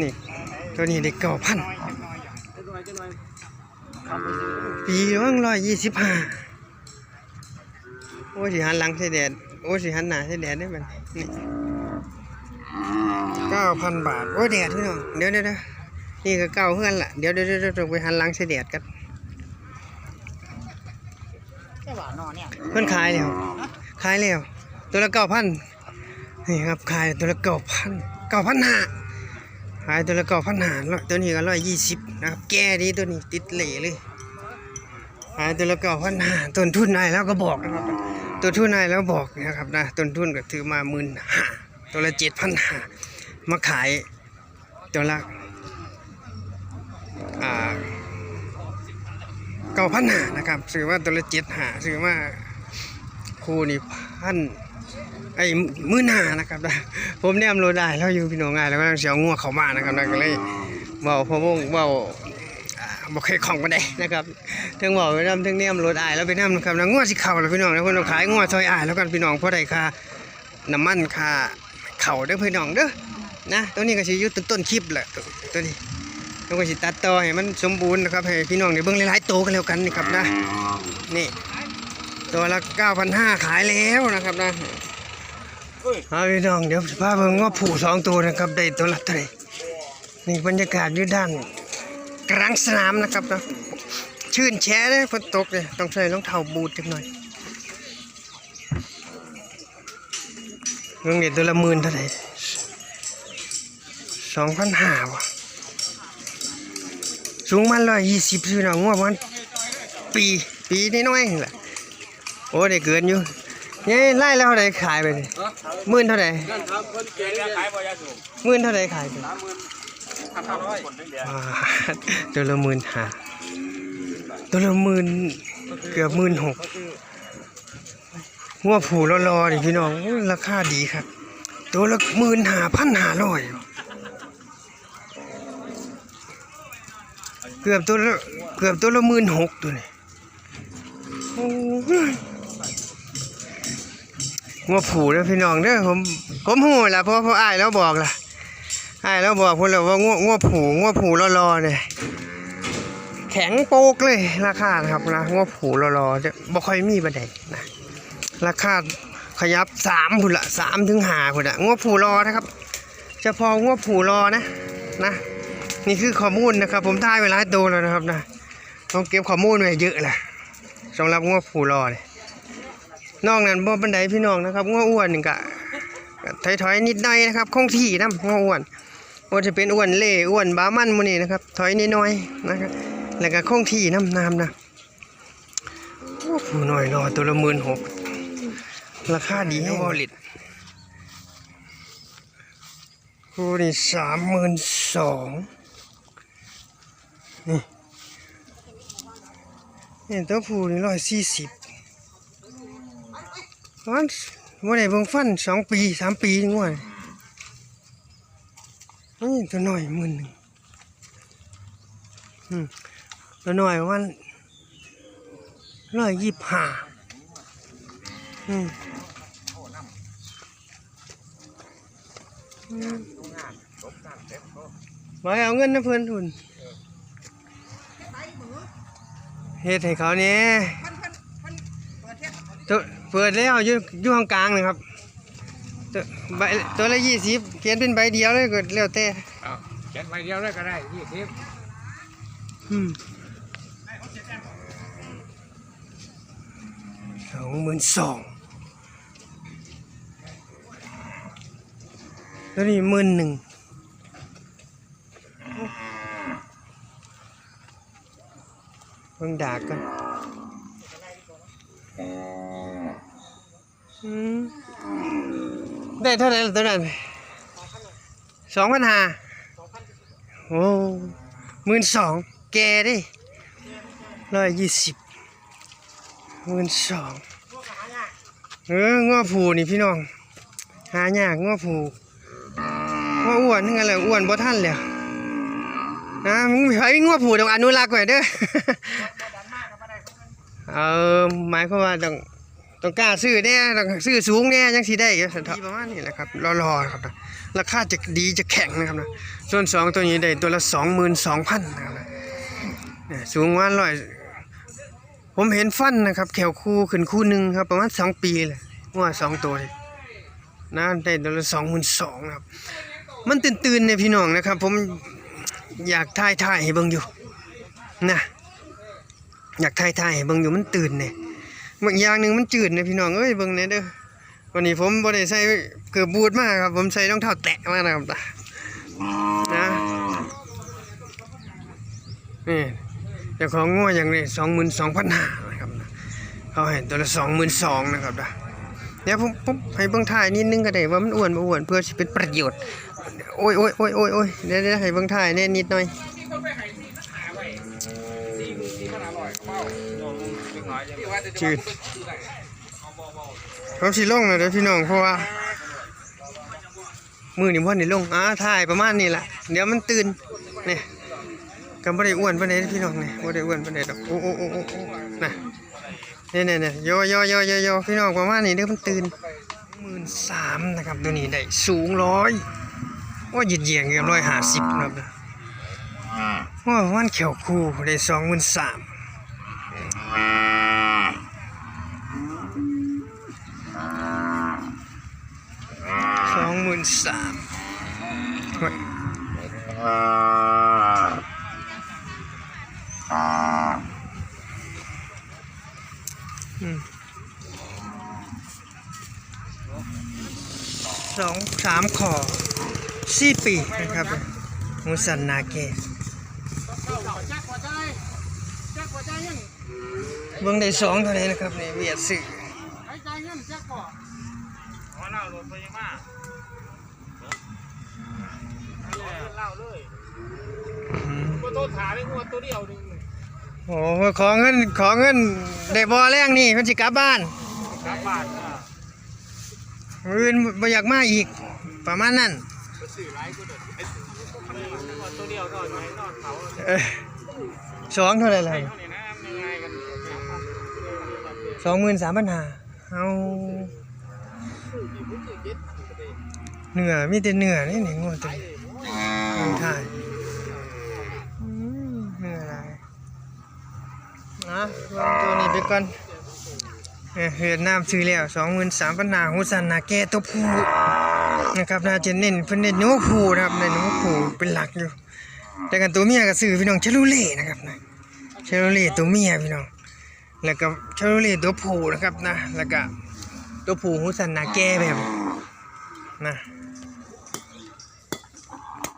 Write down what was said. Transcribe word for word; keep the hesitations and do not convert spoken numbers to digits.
นี่ ตัวนี้ได้เก้าพัน ปีละร้อยยี่สิบห้า โอ้ย สิหันหลังใส่แดด โอ้ย สิหันหน้าใส่แดดได้มัน นี่ เก้าพันบาท โอ้ย แดดพี่น้อง เดี๋ยวเดี๋ยวเดี๋ยว นี่ก็เก้าเฮือนละ เดี๋ยวเดี๋ยวเดี๋ยวต้องไปหันหลังใส่แดดกัน เพิ่นขายแล้ว ขายแล้ว ตัวละเก้าพัน นี่ครับ ขายตัวละเก้าพัน เก้าพันห้า ขายตัวละเก้าพันห้า ตัวนี้ก็ร้อยยี่สิบนะครับ แก่ดีตัวนี้ ติดเหล่เลย ขายตัวละเก้าพันห้า ต้นทุนอ้ายลาวก็บอกนะครับ ต้นทุนอ้ายลาวบอกนะครับนะ ต้นทุนก็ถือมาหมื่นห้า ตัวละเจ็ดพันห้า มาขาย ตัวละ อ่า เก้าพันห้านะครับ ซื้อมาตัวละเจ็ดห้า ซื้อมาคู่นี่พัน ไอ้ หมื่นห้านะครับนะ ผมแนมรถอ้ายลาวอยู่พี่น้อง อ้ายลาวกำลังสิเอางัวเข้ามานะครับนะ ก็เลยเว้าพะวงเว้า อ่า บ่ค่อยคล่องปานใดนะครับ เทิงเว้าไปนำ เทิงแนมรถอ้ายลาวไปนำนะครับนะ งัวสิเข้าแล้วพี่น้องนะ เพิ่นเอาขายงัวซอยอ้ายลาวกันพี่น้อง พอได้ค่า น้ำมันค่าเข้าเด้อพี่น้องเด้อ นะ ตัวนี้ก็สิอยู่ต้นๆคลิปแหละ ตัว ตัวนี้ แล้วก็สิตัดต่อให้มันสมบูรณ์นะครับ ให้พี่น้องได้เบิ่งหลายๆโตกันแล้วกันนี่ครับนะ นี่ ตัวละเก้าพันห้า ขายแล้วนะครับนะ เอาพี่น้อง เดี๋ยวสิพาเบิ่งงัวผู้สองตัวนะครับ ได้ตัวละเท่าไหร่ นี่บรรยากาศอยู่ด้านกลางสนามนะครับนะ ชื้นแฉะเลย ฝนตกเลย ต้องใส่รองเท้าบูทจักหน่อย เบิ่งนี่ตัวละหมื่นเท่าไหร่ สองพันห้า บ่ สูงมันร้อยยี่สิบซื่อเนาะ งัวมัน ปี ปีน้อยๆนี่แหละ โอ้ ได้เกินอยู่ นี่ไล่แล้วเท่าไหร่ขายไปนี่ หมื่นเท่าไหร่ หมื่นเท่าไหร่ขายไป อ่า ตัวละหมื่นห้า ตัวละหมื่น เกือบหมื่นหก งัวผู้หล่อๆนี่พี่น้อง โอ้ย ราคาดีครับ ตัวละหมื่นห้าพันห้าร้อย เกือบตัวละ เกือบตัวละหมื่นหกตัวนี่ โอ้ย งัวผู้เด้อพี่น้องเด้อ ผม ผมฮู้ล่ะ เพราะ เพราะอ้ายลาวบอกล่ะ อ้ายลาวบอกพุ้นแล้วว่างัว งัวผู้ งัวผู้หล่อๆเนี่ย แข็งโป๊กเลย ราคานะครับนะ งัวผู้หล่อๆเนี่ย บ่ค่อยมีปานใดนะ ราคาขยับสามพุ้นละ สามถึงห้าพุ้นละ งัวผู้หล่อนะครับ เฉพาะงัวผู้หล่อนะ นะ นี่คือข้อมูลนะครับ ผมถ่ายไว้หลายตัวแล้วนะครับนะ ต้องเก็บข้อมูลไว้เยอะแหละ สำหรับงัวผู้หล่อเนี่ย นอกนั้นบ่ปานใดพี่น้องนะครับ งัวอ้วนนี่ก็ ก็ถอยๆนิดหน่อยนะครับ คงที่นำ งัวอ้วน บ่จะเป็นอ้วนเล่ อ้วนบามันหมู่นี้นะครับ ถอยนิดหน่อยนะครับ แล้วก็คงที่นำ นะครับนะ โอ้ ผู้น้อยหล่อตัวละหมื่นหก ราคาดีแฮง คู่นี่สามหมื่นสอง นี่ นี่ตัวผู้นี่ร้อยสี่สิบ ประมาณ บ่ได้เบิ่งฟัน สองปี สามปี งัวนี่ นี่ตัวน้อยหมื่นหนึ่ง อืม ตัวน้อยประมาณร้อยยี่สิบห้า อืม อืม ไว้เอาเงินนำเพิ่นพุ้น เฮ็ดให้เขาแหน่ ตัว เปิดแล้ว อยู่ อยู่ข้างกลางนี่ครับ ตัว ใบ ตัวละยี่สิบ เขียนเป็นใบเดียวเลยก็แล้วแต่ เอา เขียนใบเดียวเลยก็ได้ ยี่สิบ อืม สองหมื่นสอง ตัวนี้หมื่นหนึ่ง เบิ่งดากก่อน อืม ได้เท่าไหร่ล่ะตัวนั้น สองพันห้า โอ้ หมื่นสอง แก่เด้ ร้อยยี่สิบ หมื่นสอง เออ งัวผู้นี่พี่น้อง หายาก งัวผู้ งัวอ้วนทั้งนั้นแหละ อ้วนบ่ทันแล้ว นะ มึงไผมีงัวผู้ต้องอนุรักษ์ไว้เด้อ เออ หมายความว่าต้อง ต้องกล้าซื้อแหน่ ต้องซื้อสูงแหน่ จังสิได้ ประมาณนี้แหละครับ หล่อๆครับ ราคาจะดีจะแข็งนะครับนะ ส่วนสองตัวนี้ได้ตัวละสองหมื่นสองพันนะครับนะ เนี่ย สูงประมาณร้อย ผมเห็นฟันนะครับ แข้วคู่ขึ้นคู่หนึ่งครับ ประมาณสองปีเลย งัวสองตัวนี่นะ ได้ตัวละสองหมื่นสองนะครับ มันตื่นๆเนี่ยพี่น้องนะครับ ผมอยากถ่ายถ่ายให้เบิ่งอยู่นะ อยากถ่ายถ่ายให้เบิ่งอยู่ มันตื่นเนี่ย บางอย่างหนึ่งมันจืดเนี่ยพี่น้องเอ้ย เบิ่งแหน่เด้อ วันนี้ผมบ่ได้ใส่เกิร์ตบูทมาครับ ผมใส่รองเท้าแตะมานะครับ นะ นี่ เจ้าของงัวอย่างนี้สองหมื่นสองพันห้านะครับ เขาให้ตัวละสองหมื่นสองนะครับนะ เดี๋ยวผม ผมให้เบิ่งถ่ายนิดนึงก็ได้ ว่ามันอ้วนบ่อ้วน เพื่อสิเป็นประโยชน์ โอ้ย โอ้ย โอ้ย โอ้ย โอ้ย เดี๋ยว เดี๋ยวให้เบิ่งถ่ายแหน่นิดหน่อย จืด ผมสิลงแล้วเด้อพี่น้อง เพราะว่า มื้อนี้บ่ได้ลง อ่า ถ่ายประมาณนี้ล่ะ เดี๋ยวมันตื่น นี่ ก็บ่ได้อ้วนปานใดพี่น้อง นี่ บ่ได้อ้วนปานใดดอก โอ้ โอ้ โอ้ โอ้ โอ้ นะ นี่ นี่ นี่ โย โย โย โย โย พี่น้อง ประมาณนี้เด้อ มันตื่น หมื่นสามนะครับ ตัวนี้ได้สูงร้อย โอ้ย ยืดเหยียดเกือบร้อยห้าสิบนะครับ โอ้ย ประมาณแข้วคู่ได้สองหมื่นสาม สองหมื่นสาม อืม สอง สาม ข้อ สี่ ปีนะครับ หูสันหนาแก่ เบิ่งได้สองเท่าไหร่นะครับ นี่เวียดซื้อ อืม บ่โทรถามเลย งัวตัวเดียวหนึ่ง โอ้ ขอเงิน ขอเงิน ได้บ่แลงนี่ เพิ่นสิกลับบ้าน กลับบ้าน มื้ออื่นบ่อยากมาอีก ประมาณนั้น งัวตัวเดียวเท่านั้น นอนเขา เออ สองเท่าไหร่ล่ะ เท่านี้นะ ง่ายๆกัน สองหมื่นสามพันห้า เอา เนื้อ มีแต่เนื้อนี่ นี่งัวตัวนี้ มันถ่าย อืม เนื้อหลาย นะ ลองตัวนี้ไปก่อน เออ เวียดนามซื้อแล้ว สองหมื่นสามพันห้า หูสันหนาแก่ตัวผู้นะครับ น่าจะเน้น เพิ่นเน้นงัวผู้นะครับ เน้นงัวผู้เป็นหลักอยู่ แต่กันตัวเมียก็ซื้อพี่น้อง Chevrolet นะครับนะ Chevrolet ตัวเมียพี่น้อง แล้วก็ Chevrolet ตัวผู้นะครับนะ แล้วก็ตัวผู้หูสันหนาแก่แบบนะ